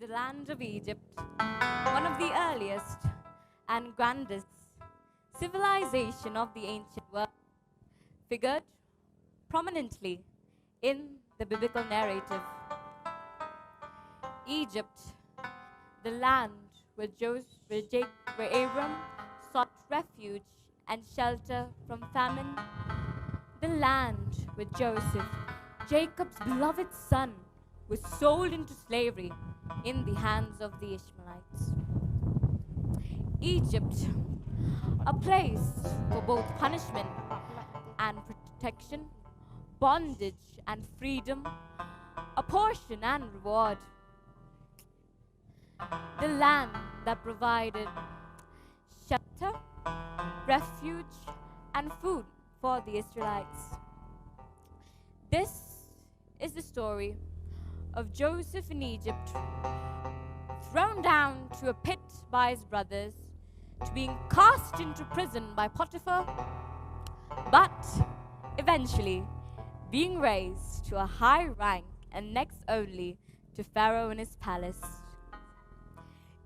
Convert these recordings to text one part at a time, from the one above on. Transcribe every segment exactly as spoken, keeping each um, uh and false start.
the land of Egypt, one of the earliest and grandest civilization of the ancient world, figured prominently in the biblical narrative. Egypt, the land where Joseph, where Jake, where Abram sought refuge and shelter from famine, the land where Joseph, Jacob's beloved son, was sold into slavery in the hands of the Ishmaelites. Egypt, a place for both punishment and protection, bondage and freedom, apportion and reward. The land that provided shelter, refuge, and food for the Israelites. This is the story of Joseph in Egypt, thrown down to a pit by his brothers, to being cast into prison by Potiphar, but eventually being raised to a high rank and next only to Pharaoh in his palace.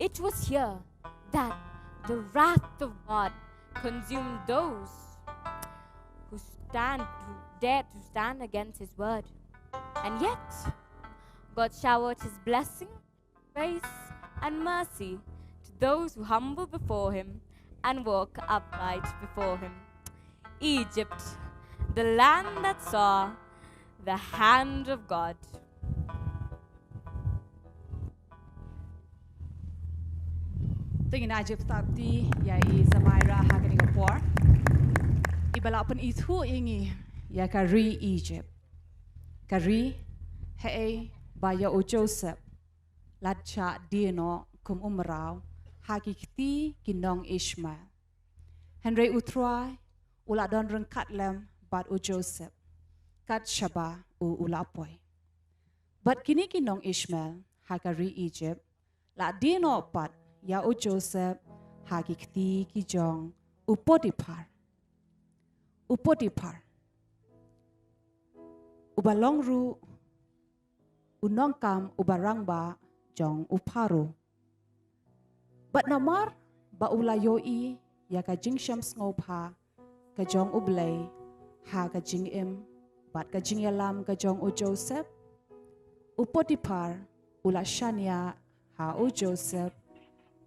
It was here that the wrath of God consumed those who stand, who dared to stand against his word. And yet, God showered his blessing, grace, and mercy to those who humble before him and walk upright before him. Egypt, the land that saw the hand of God. Te ngin ïa jubab ïa i Samaira ha kane ka por. I ba la pynithuh ïa ngi ïa ka ri Egypt. Ka ri, hynrei ba ïa u Joseph la shah die noh kum u mraw ha ki kti ki nong Ishmael. Hynrei u Trai u la don ryngkat lem bad u Joseph, kat shaba u u la poi. Bad kine ki nong Ishmael ha ka ri Egypt la die noh pat ïa u Joseph ha ki kti ki jong u Potiphar. U Potiphar, u ba long ruh u nongkam u ba rangbah jong u Pharaoh. Bad namar ba u la ïohi ïa ka jingshem sngewbha ka jong U Blei ha ka jingim bad ka jingïalam ka jong u Joseph, u Potiphar u la shaniah ha u Joseph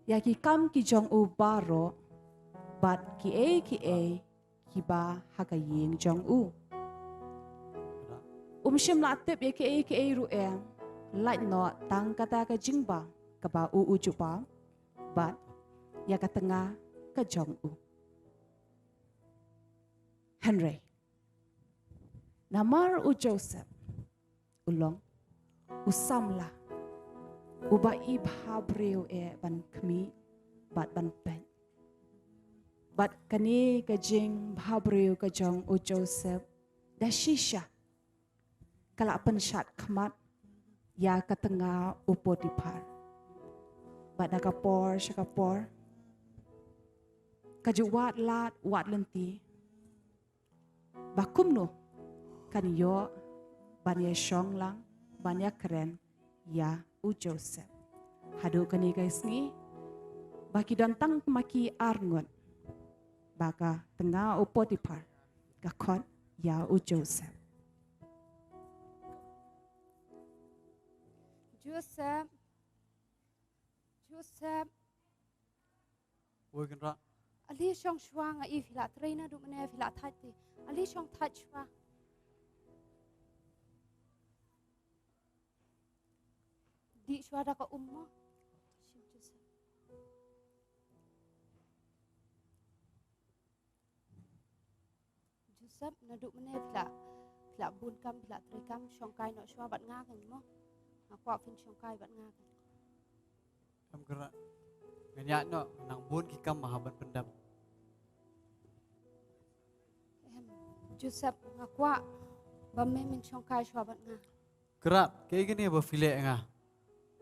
ïa ki kam ki jong u baroh bad kiei kiei kiba ha ka ïing jong u. Um shym la tip ïa kiei kiei ruh eh, lait noh tang kata ka jingba kaba u u jubab bad ïa ka tnga ka jong u. Hynrei namar u Joseph u long u samla u ba i bhabriew eh ban khmih bad ban peit. Bad kane ka jingbhabriew ka jong u Joseph da shisha ka la pynshad khmat ïa ka tnga u Potiphar. Bad na ka por sha ka por ka ju wad lad wad lynti ba kumno kan ïoh ban ïa shong lang ban ïa kren ïa u Joseph. Haduh kane ka sngi ba ki don tang ma ki arngut ba ka tnga u Potiphar ka khot ïa u Joseph. Joseph. Joseph. Woi Kynrad. Ale shong shuwa, nga i phi la trei naduh mynne, phi la thait te. Ale shong thait shuwa. Dih shuwa da ka um mo. Shim Joseph. Joseph, naduh mynne phi la, phi la bun kam, phi la trei kam, shongkai noh shuwa bad nga keiñ mo. Nga kwah phin shongkai bad nga keiñ. Em Kynrad. Ngan ïaid noh, nang bun ki kam ma ha ban pyndep. Em, Joseph, nga kwah ba me men shongkai shuwa bad nga. Kynrad, kaei kane ba phi leh ïa nga?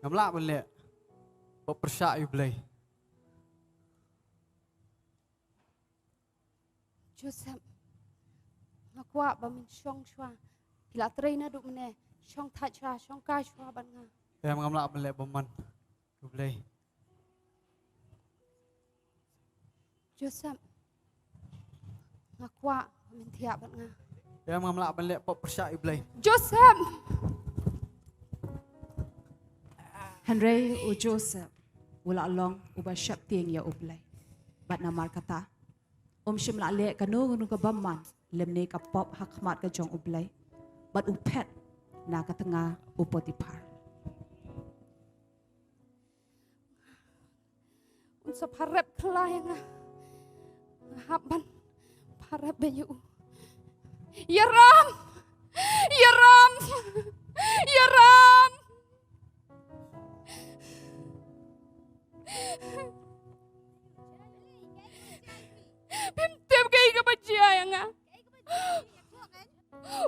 Ngam lah ban leh. Ba pyrshah ïa U Blei. Joseph, nga kwah ba men shong shuwa. Phi la trei naduh mynne, shong thait shuwa, shongkai shuwa bad nga. Em, ngam lah ban leh bymman. U Blei. Joseph, nga kwah ba men thiah bad nga. Te ngam lah ban leh pop pyrshah ïa U Blei. Joseph! Hynrei u Joseph u la long uba sheptieng ïa U Blei. Bad namar kata, um shym la leh kano kano ka bymman lymne ka pop ha khmat ka jong U Blei. Bad u phet na ka tnga u Potiphar. Un sa pharep khlaiñ nga. Nga hap ban pharep bad ïa u. Ïaram! Ïaram! Ïaram! Phim tip kaei kaba jia ïa nga.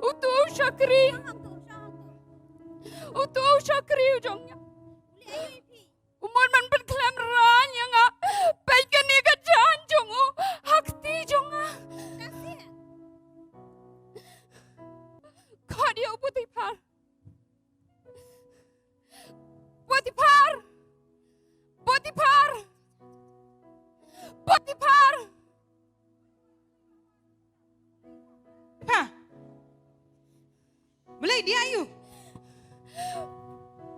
Uto u shakri. Uto u shakri u jong nga. U mut ban pynkhlem rain ïa nga. Peit kane ka jaiñ jong u ha kti jong nga. Khot ïa u Potiphar. Potiphar! Potiphar! Potiphar! Pa! Balei, dei aïu?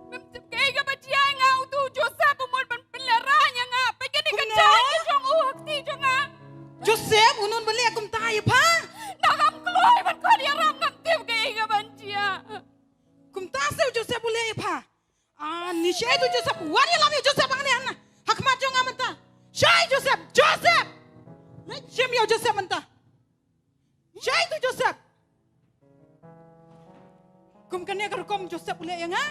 Mem tip kaei kaba jia ïa nga, uto u Joseph u mut ban pynlehrain ïa nga. Peit kane ka jaiñ ka jong u ha kti jong nga. Joseph u mut ban leh kumta ïa pha? Nga ngam kloi ban khot ïaram, ngam tip kaei kaban jia. Kumta se u Joseph u leh ïa pha. Ani, shaei uto u Joseph, wan ïalam ïa u Joseph hangne, hangne ha khmat jong nga mynta. Shaei Joseph, Joseph! Leit shim ïa u Joseph mynta. Shaei uto u Joseph? Kum kane ka rukom Joseph u leh ïa nga?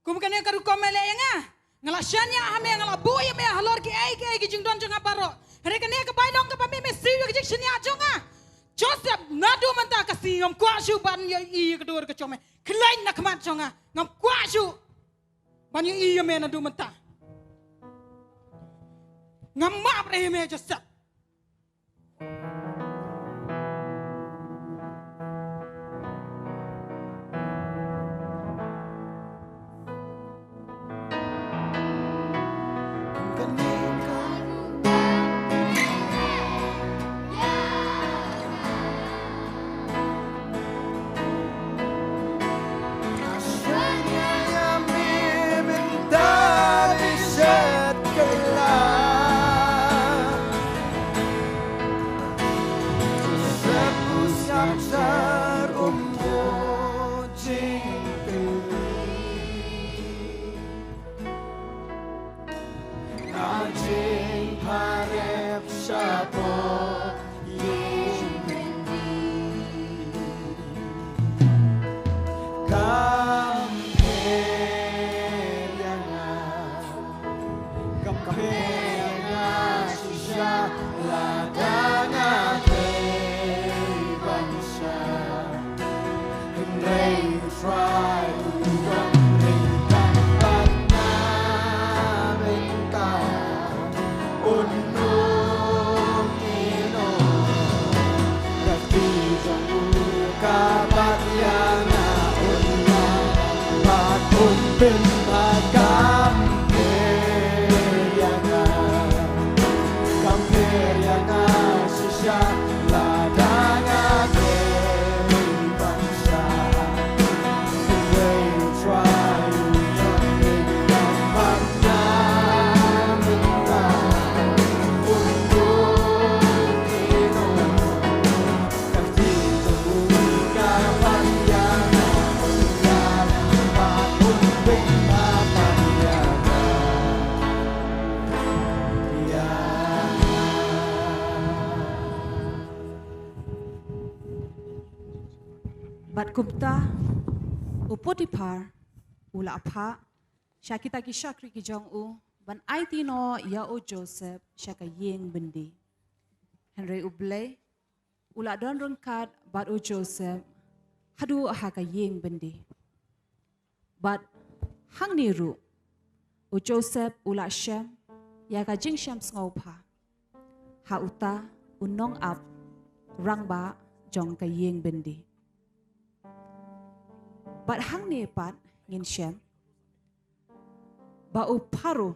Kum kane ka rukom me leh ïa nga. Nga la shaniah ha me, nga la buh ïa me halor kiei kiei ki jingdon jong nga baroh. Hynrei kane ka bai long kaba me, me siew ïa ka jingshaniah jong nga. Joseph, naduh mynta ka sngi ngam kwah shuh ban ïohi ïa ka dur ka jong me. Khlaiñ na khmat jong nga. Ngam kwah shuh ban ïohi ïa me naduh mynta. Ngam map re ïa me Joseph. Bad kumta, U Potiphar u la phah sha kita ki shakri ki jong u ban aiti noh ïa u Joseph sha ka ïing byndi. Hynrei U Blei u la don ryngkat bad u Joseph haduh ha ka ïing byndi. Bad hangne ruh u Joseph u la shem ïa ka jingshem sngewbha ha uta u nongap rangbah jong ka ïing byndi. Bad hangne pat ngin shem ba u Pharaoh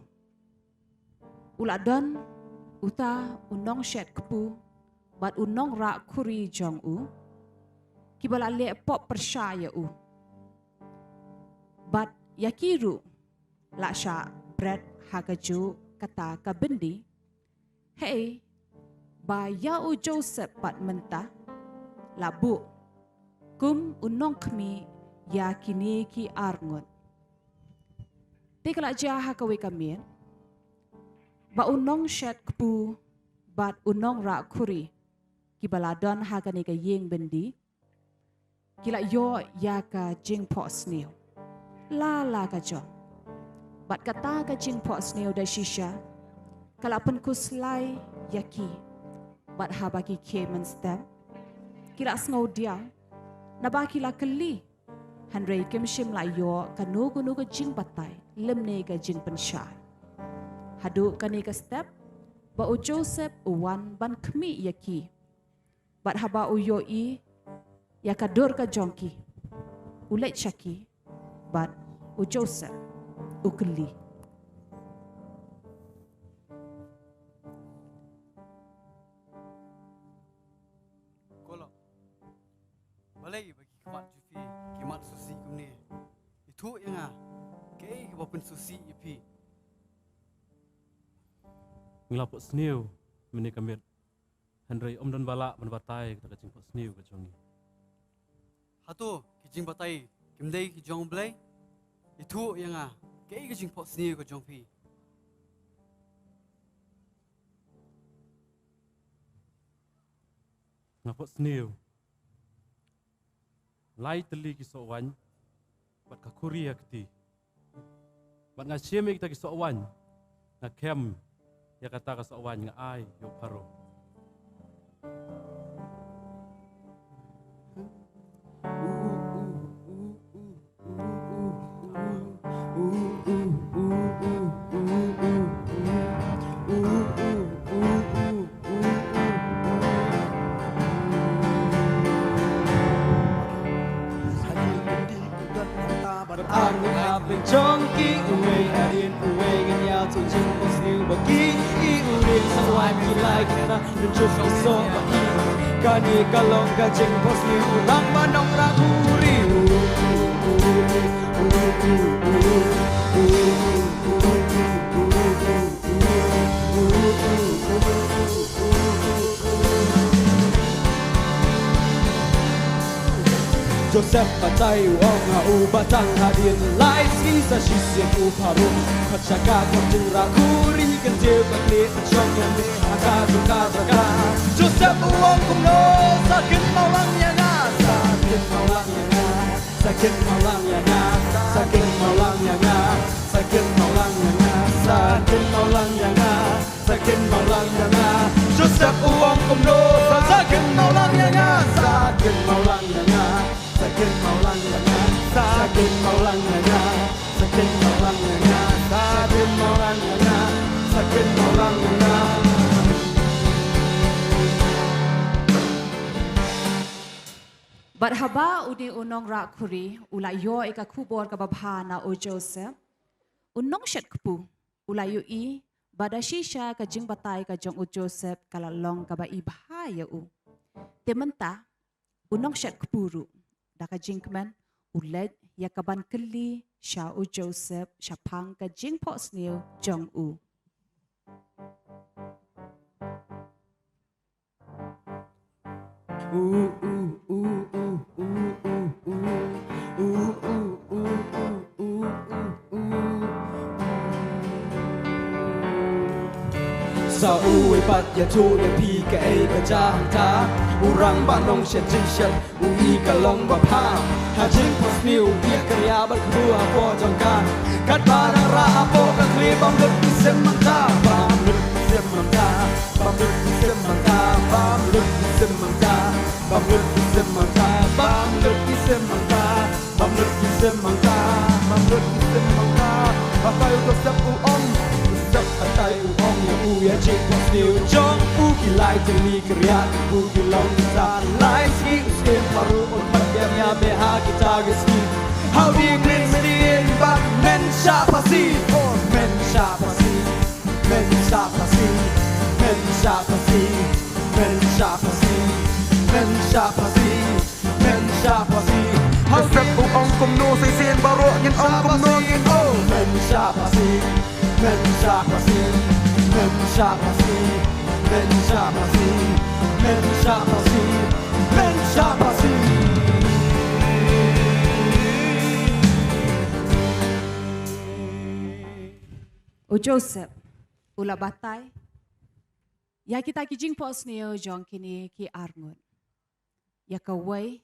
u la don uta u nongshet kpu bad u nongrah khuri jong u, kiba la leh pop pyrshah ïa u. Bad ïa ki ruh la shah bret ha kajuh kata ka byndi. Hei, ba ïa u Joseph pat mynta la buh kum u nongkhmih ïa kine ki arngut. Te ka la jia ha kawei ka miet ba u nongshet kpu bad u nongrah khuri kiba la don ha kane ka ïing byndi ki la ïoh ïa ka jingphohsniew la la ka jong. Bad kata ka jingphohsniew da shisha ka la pynkhuslai ïa ki. Bad haba ki khie mynstep ki la sngewdiaw, naba ki la kylli, hynrei kim shym la ïoh kano kano ka jingbatai lymne ka jingpynshai. Haduh kane ka step ba u Joseph u wan ban khmih ïa ki. Bad haba u ïohi ïa ka dur ka jong ki, u leit sha ki bad u Joseph u kylli. Kolo, balei ba ki khmat jong phi ki mat sngewsih kumne? Ïathuh ïa nga, kaei kaba pynsngewsih ïa phi? Nga la phohsniew mynne ka miet, hynrei ym don ba lah ban batai kata ka jingphohsniew ka jong ngi. Hato ki jingbatai kim dei ki jong U Blei? Ïathuh ïa nga, kaei ka jingphohsniew ka jong phi? Nga phohsniew lai tylli ki soh waiñ bad ka khuri ha kti. Bad nga shim ïa kita ki soh waiñ, nga khem ïa kata ka soh waiñ, nga ai ïa u Pharaoh. Bad arngut hapdeng jong ki, uwei hadien uwei, ngin ïathuh jingphohsniew ba ki ïohi. U ring soh waiñ ki lai kynta, ring shuh ki soh ba ki. Kane ka long ka jingphohsniew u rangbah nongrah khuri. Joseph batai u ong ha u ba tang hadien lai sngi sa shisien u Pharaoh khot sha ka kong jingrah khuri, kyntiew ka khlieh ban shong ïa me ha ka jong ka jaka. Joseph u ong kumno? Sa kynmaw lang ïa nga, sa kynmaw lang ïa nga, sa kynmaw lang ïa nga, sa kynmaw lang ïa nga, sa kynmaw lang ïa nga, sa kynmaw lang ïa nga. Sa kynmaw lang ïa nga. Joseph u ong kumno? Sa kynmaw lang ïa nga. Sa kynmaw lang ïa nga. Sa kynmaw lang ïa nga. Sa kynmaw lang ïa nga. Sa kynmaw lang ïa nga. Sa kynmaw lang ïa nga. Sa kynmaw lang ïa nga. Bad haba une u nongrah khuri u la ïoh ïa ka khubor kaba bha na u Joseph, u nongshet kpu u la ïohi ba da shisha ka jingbatai ka jong u Joseph ka la long kaba ibha ïa u. Te mynta u nongshet kpu ruh da ka jingkmen u leit ïa kaban kylli sha u Joseph shaphang ka jingphohsniew jong u. Sa uwei pat ïathuh ïa phi kaei ka jia hangta. U rangbah nongshet jingshet u Ka long babha ha jingphohsniew, ïa ka ria bad kpu ha pdeng jong ka. Katba nang rah hapoh ka khlieh, bam lut ki sim mynta, bam lut ki sim mynta, bam lut ki sim mynta, bam lut ki sim mynta, bam lut ki sim mynta, bam lut ki sim mynta, bam lut ki sim mynta, bam lut ki sim mynta. Hatai u Joseph u ong, Joseph hatai u ong ïa u, ïa jingphohsniew jong u, ki lai tylli ki riat u ki long sa lai sngi. U Syiem Pharaoh un pat ïa me ha kita ki sngi. Hawei, Mynsiem bad men shah phasi. Oh, men shah phasi, men shah phasi, men shah phasi, men shah phasi, men shah phasi, men shah phasi. Hawei, Joseph u ong kumno, sa shisien baroh ngin ong kumno, ngin ong men shah phasi, men shah phasi, men shah phasi, men shah phasi, men shah phasi, men shah phasi. U Joseph u la batai ïa kita ki jingphohsniew jong kine ki arngut. Ïa kawei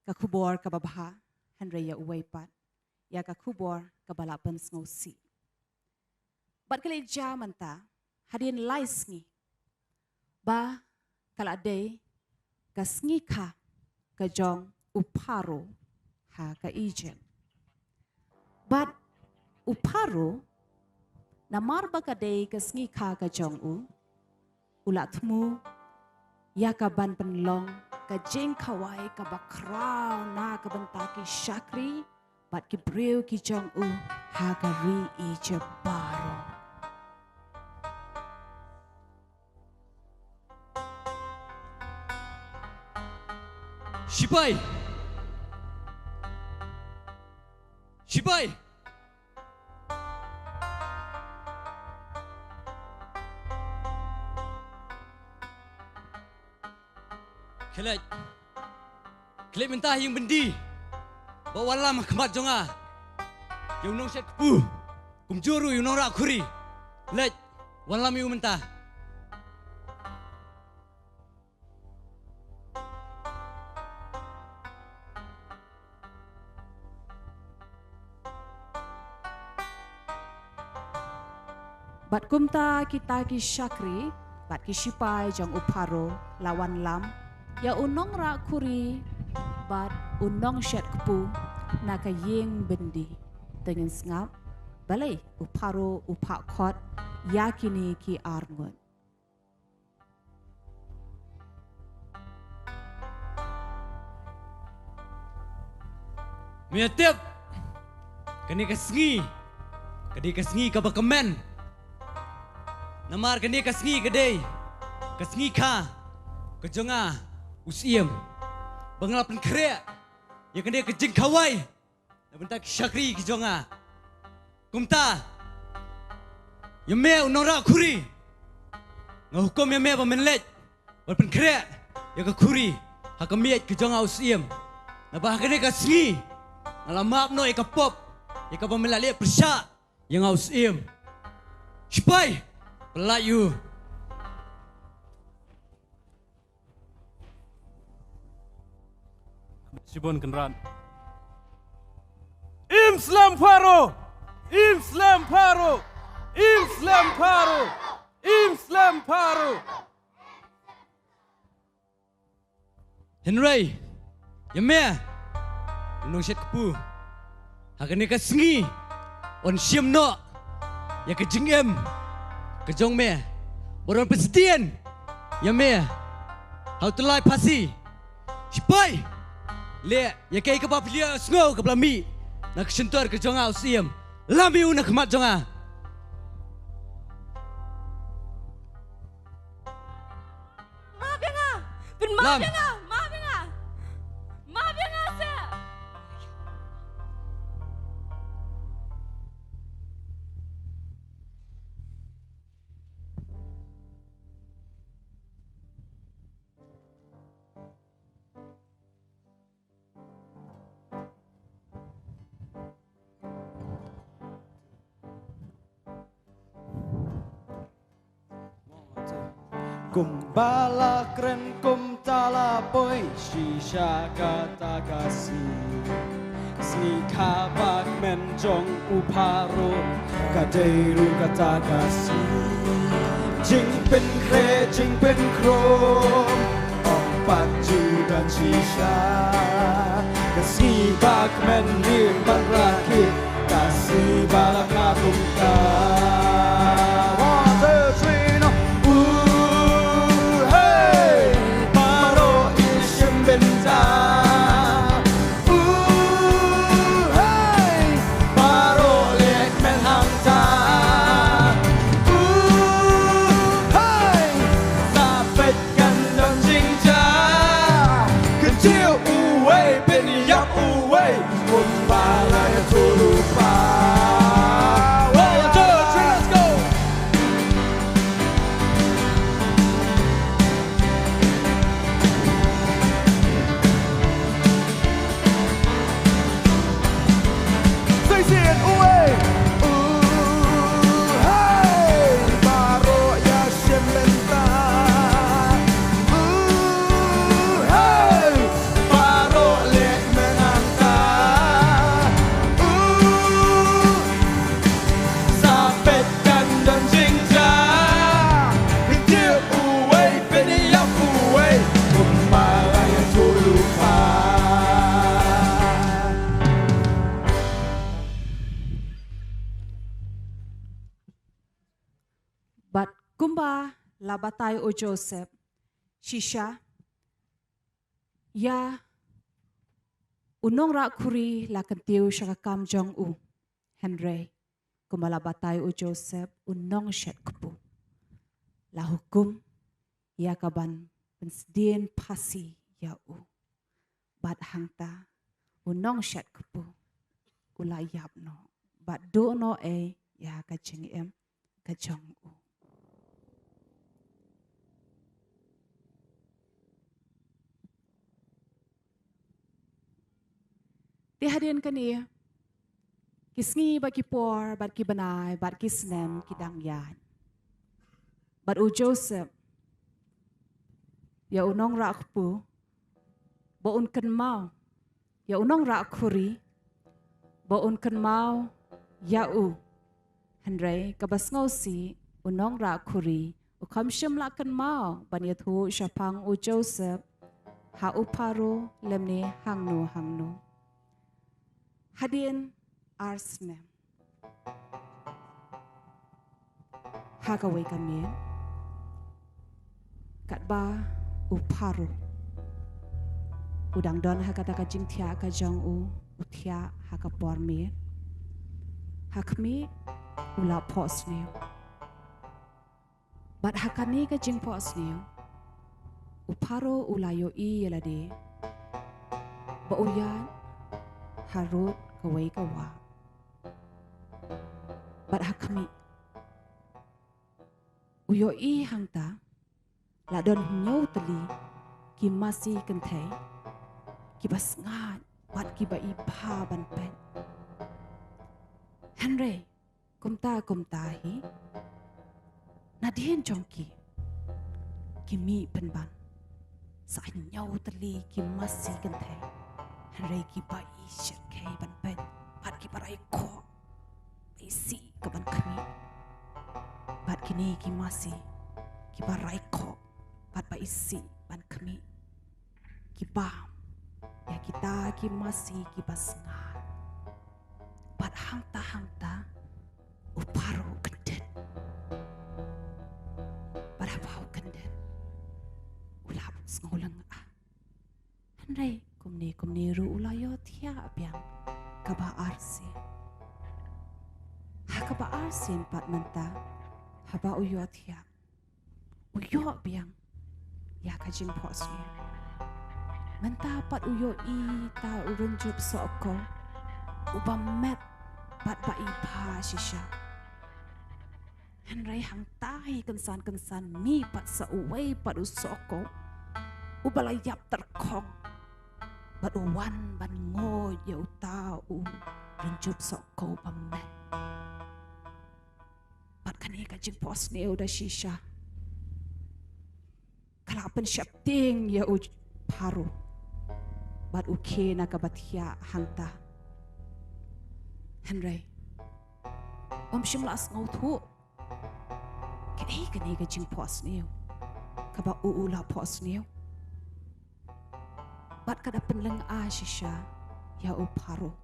ka khubor kaba bha, hynrei ïa uwei pat ïa ka khubor kaba la pynsngewsih. Bad ka leit jia mynta hadien lai sngi ba ka la dei ka sngi kha ka jong u Pharaoh ha ka Egypt. Bad u Pharaoh, namar ba ka dei ka sngi kha ka jong u, u la thmu ïa ka ban pynlong ka jingkhawai kaba khraw na ka bynta ki shakri bad ki briew ki jong u ha ka ri Egypt baroh. Shipai! Shipai! Khie leit. Khie leit mynta ha ïing byndi. Ba wallam ha khmat jong nga ïa u nongshet kpu, kumjuh ruh ïa u nongrah khuri. Leit, wallam ïa u mynta. Bad kumta kita ki shakri bad ki shipai jong u Pharaoh la wanlam ïa u nongrah khuri bad u nongshet kpu na ka ïing byndi. Te ngin sngap balei u Pharaoh u phah khot ïa kine ki arngut. Me tip, kane ka sngi ka dei ka sngi kaba kmen. Namar kane ka sngi ka dei ka sngi kha ka jong nga u Syiem, ba nga la pynkhreh ïa kane ka jingkhawai na bynta ki shakri ki jong nga. Kumta, ïa me u nongrah khuri, nga hukum ïa me ba men leit ban pynkhreh ïa ka khuri ha ka miej ka jong nga u Syiem. Naba ha kane ka sngi nga la map noh ïa ka pop ïa kaba me la leh pyrshah ïa nga u Syiem. Shipai, pyllait ïa u. Shibun Kynrad. Im slem Pharaoh! Im slem Pharaoh! Im slem Pharaoh! Im slem Pharaoh! Hynrei ïa me u nongshet kpu, ha kane ka sngi yn shim noh ïa ka jingim ka jong me. Baroh yn pynsdien ïa me ha u tyllai phasi. Shipai, leh ïa kaei kaba phi la sngew kaba la mih na ka shyntur ka jong nga u Syiem. Lam ïa u na khmat jong nga. Map ïa nga! Pynmap ïa nga! Map ïa nga! Map ïa nga seh! Kumba la kren kum Tala poi shisha kata ka sngi. Sngi kaba kmen jong u Pharaoh ka dei ruh kata ka sngi. Jingpynkhreh jingpynkhrom ong pat ju don shisha. Ka sngi ba kmen hi ban rakhe ka sngi ba la ka kumta. One, two, three, now. Ooh, hey, Pharaoh i shim bynta. Ooh, hey, Pharaoh leh kmen hangta. Ooh, hey, sa peit kan don jingjia. Kyntiew uwei, pynïap uwei, kumba la ïathuh lypa. One, two, three, let's go. Say it, uwei. Ooh, hey, Pharaoh ïa shim bynta. Ooh, hey, Pharaoh leh kmen hangta. Ooh, sa peit kan don jingjia. Kyntiew uwei, pynïap uwei, kumba la ïathuh lypa. Bad kumba la batai u Joseph shisha, ïa u nongrah khuri la kyntiew sha ka kam jong u. Hynrei kumba la batai u Joseph, u nongshet kpu la hukum ïa ka ban pynsdien phasi ïa u. Bad hangta u nongshet kpu u la ïap noh bad duh noh ei ïa ka jingim ka jong u. Te hadien kane, ki sngi bad ki por bad ki bnai bad ki snem ki dang ïaid. Bad u Joseph, ïa u nongrah kpu, ba un kynmaw ïa u nongrah khuri, ba un kynmaw ïa u. Hynrei kaba sngewsih, u nongrah khuri u kham shym la kynmaw ban ïathuh shaphang u Joseph ha u Pharaoh lymne hangno hangno. Hadien ar snem, ha kawei ka miet, katba u Pharaoh u dang don ha kata ka jingthiah ka jong u, u thiah ha ka por miet. Ha khmih, u la phohsniew. Bad ha kane ka jingphohsniew, u Pharaoh u la ïohi ïa lade ba u ïaid harud kawei ka wah. Bad ha khmih, u ïohi hangta la don hynñiew tylli ki masi kynthei kiba sngaid bad kiba i bha ban peit. Hynrei kumta kumta hi, nadien jong ki, ki mih pynban sa hynñiew tylli ki masi kynthei. Hynrei kiba i shyrkhei ban peit bad kiba raikhoh, ba isih ka ban khmih. Bad kine ki masi kiba raikhoh bad ba isih ban khmih, ki bam ïa kita ki masi kiba sngaid. Bad hangta hangta u Pharaoh u kyndit. Bad haba u kyndit, u la buh sngewlyngngoh. Hynrei kumne kumne ruh u la ïohthiah biang kaba arsien. Ha kaba arsien pat mynta, haba u ïohthiah, u ïoh biang ïa ka jingphohsniew. Mynta pat u ïohi ta u rynjup sohkow uba met bad ba i bha shisha. Hynrei hangta hi kynsan kynsan mih pat sa uwei pat u sohkow uba la ïap tyrkhong bad u wan ban nguid ïa uta u rynjup sohkow ba met. Bad kane ka jingphohsniew da shisha ka la pynsheptieng ïa u Pharaoh bad u khie na kaba thiah hangta. Hynrei um shym la sngewthuh kaei kane ka jingphohsniew kaba u u la phohsniew. Bad ka da pynlyngngoh shisha ïa u Pharaoh.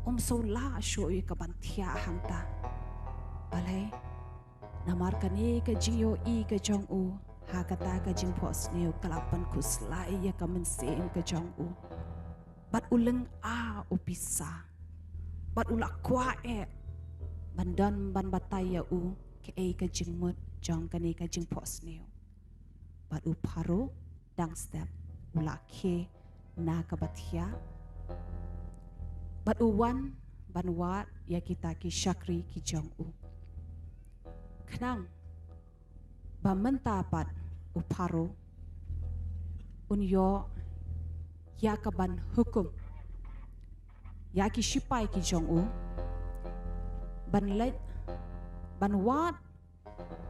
Um sngewlah shuh ïa kaban thiah hangta. Balei? Namar kane ka jingïohi ka jong u ha kata ka jingphohsniew ka la pynkhuslai ïa ka mynsiem ka jong u. Bad u lyngngoh u pisa. Bad u la kwah eh ban don ban batai ïa u kaei ka jingmut jong kane ka jingphohsniew. Bad u Pharaoh dang step u la khie na kaba thiah. Bad u wan ban wad ïa kita ki shakri ki jong u. Khnang ba mynta pat u Pharaoh un ïoh ïa kaban hukum ïa ki shipai ki jong u ban leit ban wad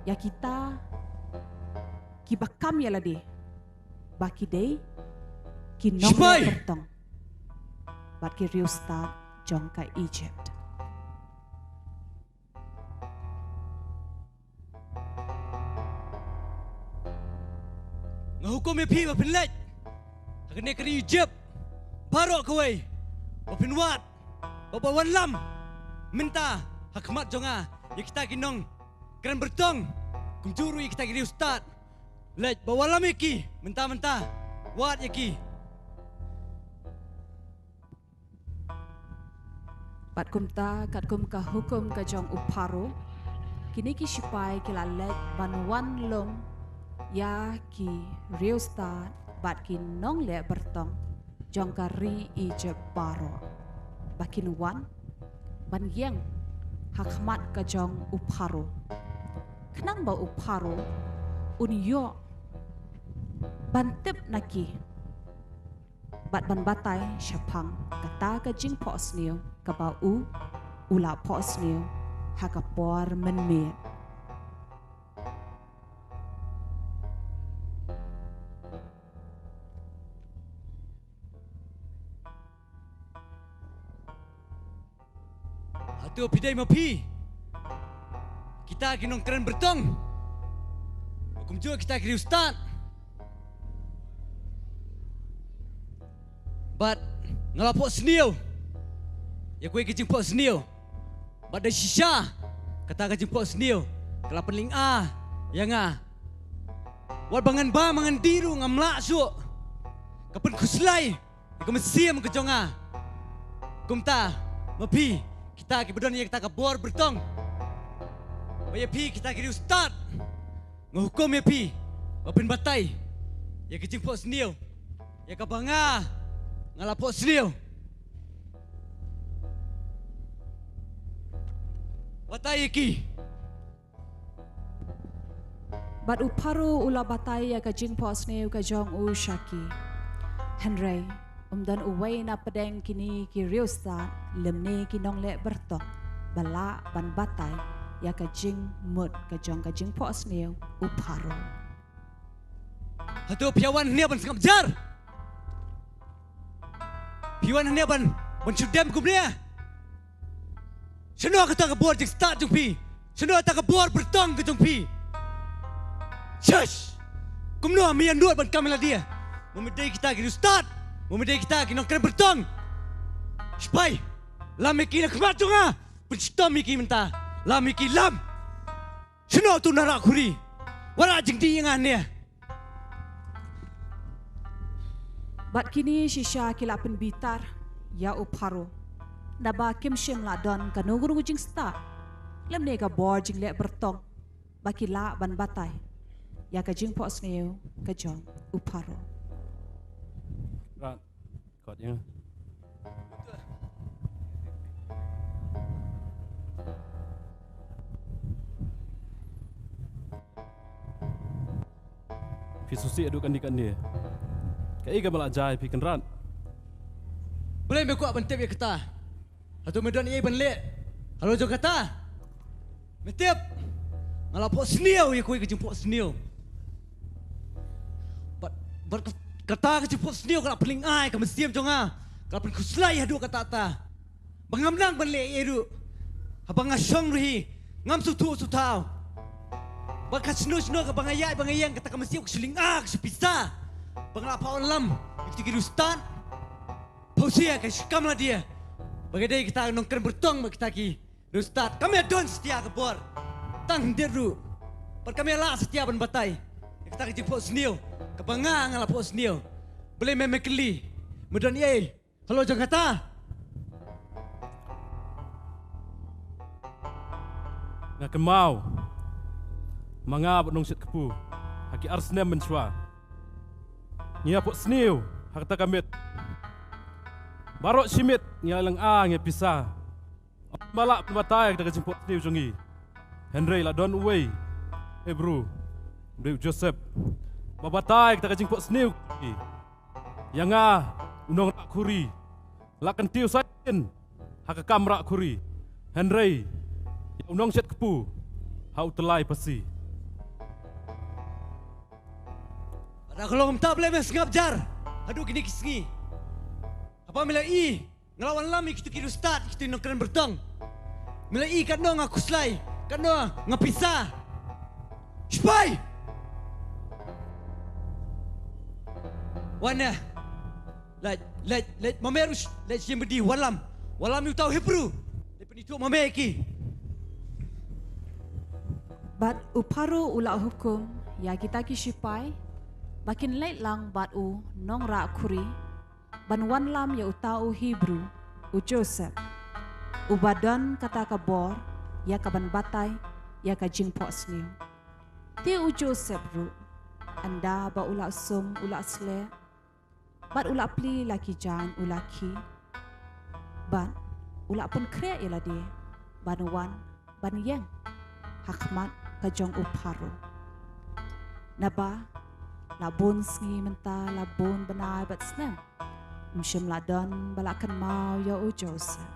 ïa kita kiba kam ïa lade ba ki dei ki nongleh byrtong bad ki riewstad jong ka Egypt. Nga hukum ïa phi ba phin leit ha kane ka ri Egypt baroh kawei, ba phin wad, ba ba wallam mynta ha khmat jong nga ïa kita ki nongkren byrtong, kumjuh ruh ïa kita ki riewstad. Leit ba wallam ïa ki mynta mynta, wad ïa ki. Bad kumta katkum ka hukum ka jong u Pharaoh, kine ki shipai ki la leit ban wan lum ïa ki riewstad bad ki nongleh byrtong jong ka ri Egypt baroh ba kin wan ban ïeng ha khmat ka jong u Pharaoh, khnang ba u Pharaoh un ïoh ban tip na ki bad ban batai shaphang kata ka jingphohsniew kaba u u la phohsniew ha ka por mynmiet. Hato phi dei ma phi kita ki nongkren byrtong, kumjuh kita ki riewstad? Bad nga la phohsniew ïa kawei ka jingphohsniew, bad da shisha kata ka jingphohsniew ka la pynlyngngoh ïa nga. Wat ba ngan bam, ba ngan dih ruh, ngam lah shuh. Ka pynkhuslai ïa ka mynsiem ka jong nga. Kumta ma phi kita kiba don ïa kata ka bor byrtong, ba ïa phi kita ki riewstad, nga hukum ïa phi ba phin batai ïa ka jingphohsniew ïa kaba nga, nga la phohsniew. Batai ïa ki. Bad u Pharaoh u la batai ïa ka jingphohsniew ka jong u sha ki. Hynrei um don uwei na pdeng kine ki riewstad lymne ki nongleh byrtong ba lah ban batai ïa ka jingmut ka jong ka jingphohsniew u Pharaoh. Hato phi wan hangne ban sngap jar? Phi wan hangne ban, ban shu dem kumne? Shano kata ka bor jingstad jong phi? Shano kata ka bor byrtong ka jong phi? Shush! Kumno me ïa nud ban kam ïa lade? Mo me dei kita ki riewstad? Mo me dei kita ki nongkren byrtong? Shipai, lam ïa ki na khmat jong nga. Pynshitom ïa ki mynta. Lam ïa ki, lam. Shano uto u naroh khuri? Wat rah jingdih ïa nga hangne. Bad kine shisha ki la pynbitar ïa u Pharaoh, naba kim shym la don kano kano ka jingstad lymne ka bor jingleh byrtong ba ki lah ban batai ïa ka jingphohsniew ka jong u Pharaoh. Rat. Kot ïa nga. Phi sngewsih haduh katne katne. Kaei kaba la jia ïa phi Kynrad? Balei me kwah ban tip ïa kata? Hato me don ei ei ban leh halor jong kata? Me tip, nga la phohsniew ïa kawei ka jingphohsniew. Bad kata ka jingphohsniew ka la pynlyngngai ka mynsiem jong nga. Ka la pynkhuslai haduh katta katta. Ba ngam nang ban leh ei ei ruh. Haba nga shong ruh hi ngam sngewthuh sngewthaw. Bad ka shano shano kaba nga ïaid ba nga ïeng kata ka mynsiem ka shu lyngngai ka shu pisa. Ba nga la phah wallam ïa kito ki riewstad. Pawsia ka shu kam lade. Ba ka dei kita nongkren byrtong bad kita ki riewstad. Kam ïa don satia ka bor. Tang hyndet ruh. Bad kam ïa lah satia ban batai ïa kata ka jingphohsniew kaba nga nga la phohsniew. Balei me me kylli? Me don ei halor jong kata? Nga kynmaw ma nga bad u nongshit kpu ha ki ar snem mynshuwa ngi ïa phohsniew ha kata ka miet. Baroh shi miet ngi ïa lyngngai ngi ïa pisa. Ba lah pynbatai kata ka jingphohsniew jong ngi. Hynrei la don uwei Hebru, u dei u Joseph, ba batai kata ka jingphohsniew jong ngi. Ïa nga u nongrah khuri la kyntiew sa shisien ha ka kam rah khuri. Hynrei ïa u nongshit kpu ha u tyllai phasi. Lada ka long kumta balei me sngap jar haduh kine ki sngi? Haba me la i nga la wanlam ïa kito ki riewstad, ïa kito ki nongkren byrtong. Me la i katno nga khuslai, katno nga pisa. Sipai! Wan ïa. Leit, leit, leit, ma me ruh, leit sha ïing bad i, wanlam. Wanlam ïa uta u Hebru. Leit pynithuh ma me ïa ki. Bad u Pharaoh u la hukum ïa kita ki sipai ba kin leit lang bad u nongrah khuri ban wanlam ïa uta u Hebru, u Joseph, uba don kata ka bor ïa kaban batai ïa ka jingphohsniew. Te u Joseph ruh, ynda ba u la sum u la sleh, bad u la plie la ki jaiñ u la khie, bad u la pynkhreh ïa lade ban wan ban ïeng ha khmat ka jong u Pharaoh. Naba la bun sngi mynta, la bun bnai bad snem, ym shym la don ba la kynmaw ïa u Joseph.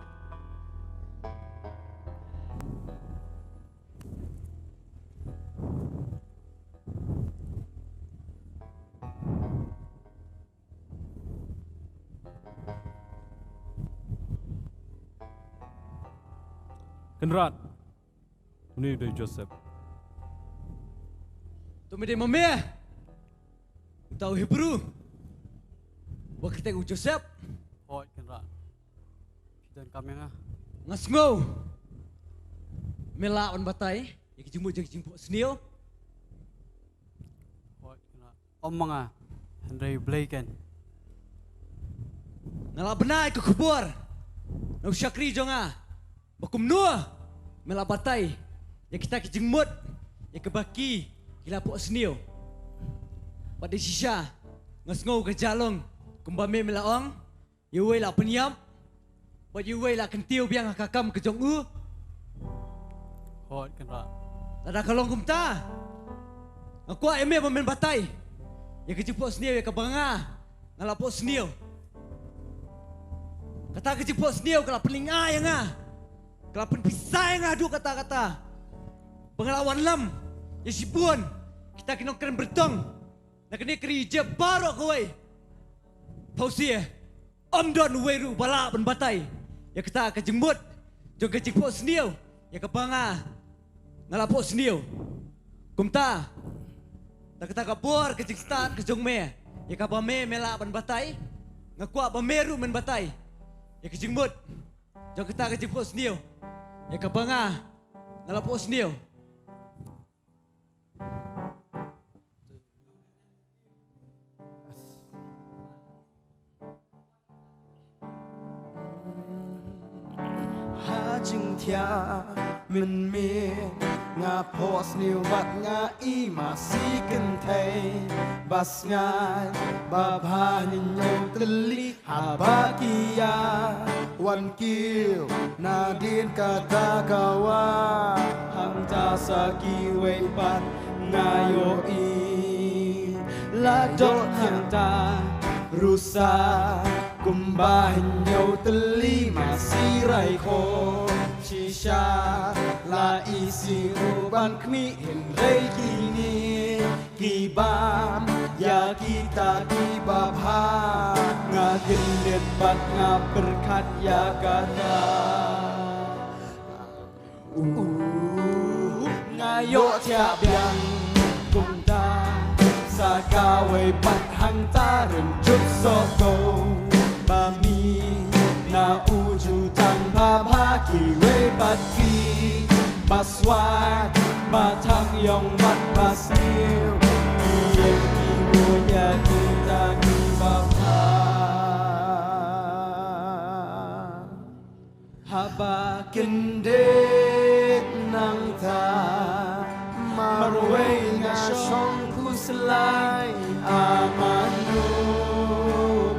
Kynrad, une u dei Joseph. To me dei ma me uta u Hebru uba kyrteng u Joseph? Hooid Kynrad. Phi donkam ïa nga? Nga sngew me lah ban batai ïa ki jingmut jong ki jingphohsniew. Hooid Kynrad. Ym ma nga, hynrei u Blei ken. Nga la bna ïa ka khubor na u shakri jong nga ba kumno me la batai ïa kita ki jingmut ïa kaba ki ki la phohsniew. Bad dei shisha nga sngew ka jia long kumba me me la ong, ïa uwei la pynïap bad ïa uwei la kyntiew biang ha ka kam ka jong u. Hooid Kynrad. Lada ka long kumta, nga kwah ïa me ba men batai ïa ka jingphohsniew ïa kaba nga nga la phohsniew. Kata ka jingphohsniew ka la pynlyngngai ïa nga, ka la pynpisa ïa nga haduh katta katta ba nga la wanlam ïa shibun kita ki nongkren byrtong na kane ka ri Ijipt baroh kawei. Pawsia, ym don uwei ruh ba lah ban batai ïa kata ka jingmut jong ka jingphohsniew ïa kaba nga nga la phohsniew. Kumta, da kata ka bor ka jingstad ka jong me ïa kaba me me lah ban batai, nga kwah ba me ruh men batai ïa ka jingmut jong kata ka jingphohsniew ïa kaba nga nga la phohsniew. Ha jingthiah mynmiet nga phohsniew bad nga i masi kynthei, ba sngaid ba bha hynñiew tylli. Haba ki ïa wan kiew nadien kata ka wah, hangta sa kiwei pat nga ïohi. La doh hangta rusa kumba hynñiew tylli masi raikhoh. Shisha la isih ruh ban khmih, hynrei kine ki bam ïa Kita kiba bha, nga kyndit bad nga pyrkhat ïa kata. Uh, nga ïoh thiah biang kumta, sa kawei pat hangta, rynjup soh ko ba mi na u jutang ba bha, kiwei pat ki ba swai, ba thang ïong bad ba sniew, ki ïeng ki muid ïa kita kiba bha. Haba kyndit nangta, marwei nga shong khuslai, a mano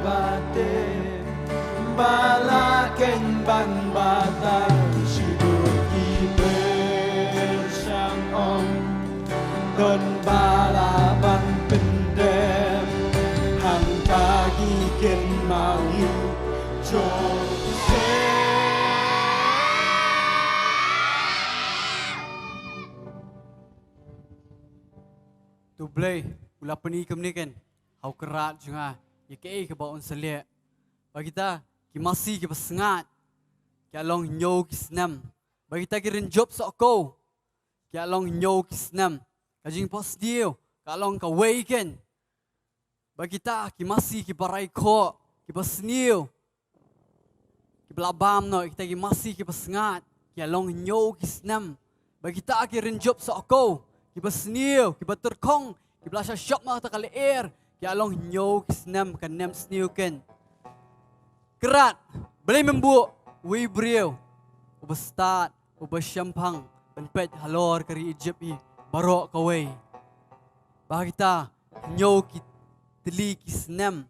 ba tip ba la khein ban batai, shi dur ki pyrshang ong, don ba lah ban pyndep hangta ki kynmaw ïa u Joseph. To Blei u la pyni kumne keiñ ha u Kynrad jong nga ïa kaei kaba un sa leh. Ba kita ki masi kiba sngaid ki la long hynñiew ki snem. Ba kita ki rynjup soh ko ki la long hynñiew ki snem. Ka jingphohsniew ka la long kawei keiñ. Ba kita ki masi kiba rai khoh, kiba sniew, kiba la bam noh, kita ki masi kiba sngaid ki la long hynñiew ki snem. Ba kita ki rynjup soh ko kiba sniew, kiba tyrkhong, kiba la shah shop na kata ka lyer, ki la long hynñiew ki snem, ka nem sniew keiñ. Kynrad, balei mem buh uwei u briew uba stad, uba shemphang ban peit halor ka ri Ijipt hi baroh kawei? Ba ha kita hynñiew ki tylli ki snem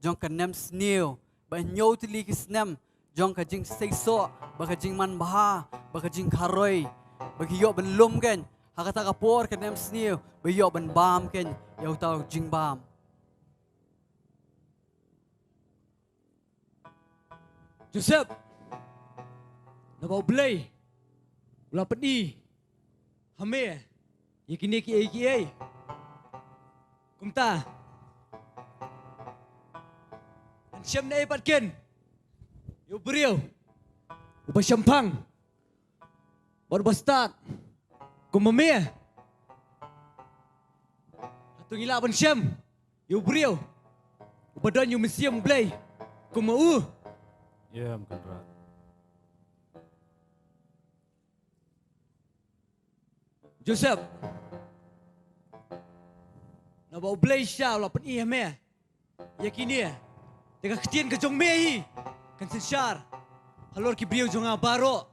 jong ka nem sniew, ba hynñiew tylli ki snem jong ka jingseisoh, ba ka jingmanbha, ba ka jingkharoi, ba ki ïoh ban lum keiñ ha kata ka por ka nem sniew, ba ïoh ban bam keiñ ïa uta u jingbam. Joseph, naba U Blei u la pyni ha me ïa kine kiei kiei. Kumta, yn shem naei pat keiñ ïa u briew uba shemphang bad uba stad kum ma me? Hato ngi lah ban shem ïa u briew uba don ïa u Mynsiem U Blei kum ma u? Ïa, Kynrad. Joseph, naba U Blei shisha u la pyni ha me ïa kine, te ka ktien ka jong me hi kan synshar halor ki briew jong nga baroh.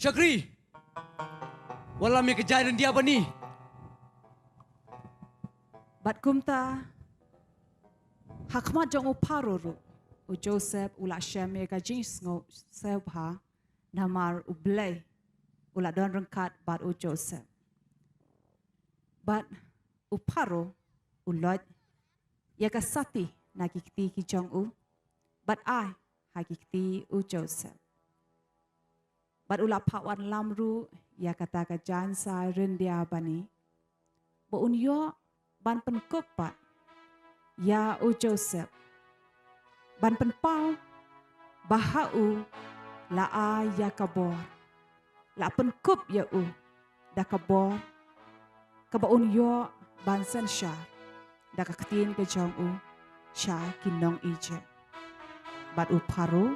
Shakri, wallam ïa ka jaiñ ryndia bani. Bad kumta, ha khmat jong u Pharaoh ruh, u Joseph u la shem ïa ka jingsngewsih bha, namar U Blei u la don ryngkat bad u Joseph. Bad u Pharaoh u loit ïa ka sati na ki kti ki jong u, bad ai ha ki kti u Joseph. Bad u la phah wallam ruh ïa kata ka jaiñ sai ryndia bani, ba un ïoh ban pynkup pat ïa u Joseph, ban pynpaw ba ha u la ai ïa ka bor, la pynkup ïa u da ka bor, kaba un ïoh ban synshar da ka ktien ka jong u sha ki nong Ijipt. Bad u Pharaoh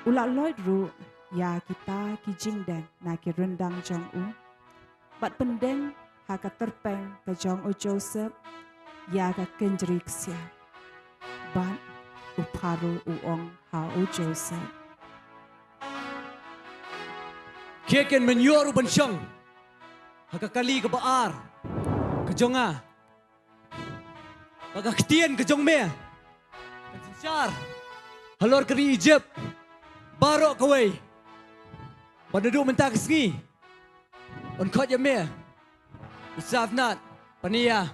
u la loit ruh ïa kita ki jingdeng na ki ryndang jong u, bad pyndeng ha ka tyrpeng ka jong u Joseph ïa ka kynjri ksiar. Bad u Pharaoh u ong ha u Joseph: Khie keiñ men ïoh ruh ban shong ha ka kali kaba ar ka jong nga, ba ka ktien ka jong me kan synshar halor ka ri Ijipt baroh kawei. Bad naduh mynta ka sngi yn khot ïa me u Safnat Paneah.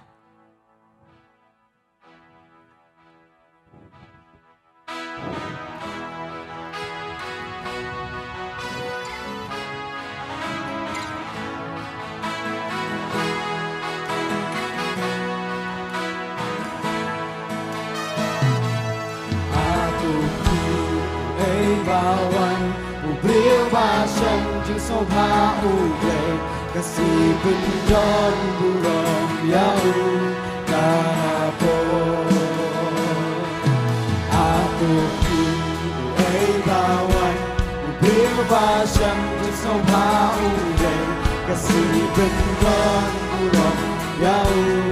Bawan u briew ba shem jingsngewbha U Blei, ka sih pyndon burom ïa u. Ka por ato ki uei bawan u briew ba shem jingsngewbha U Blei, ka sih pyndon burom ïa u.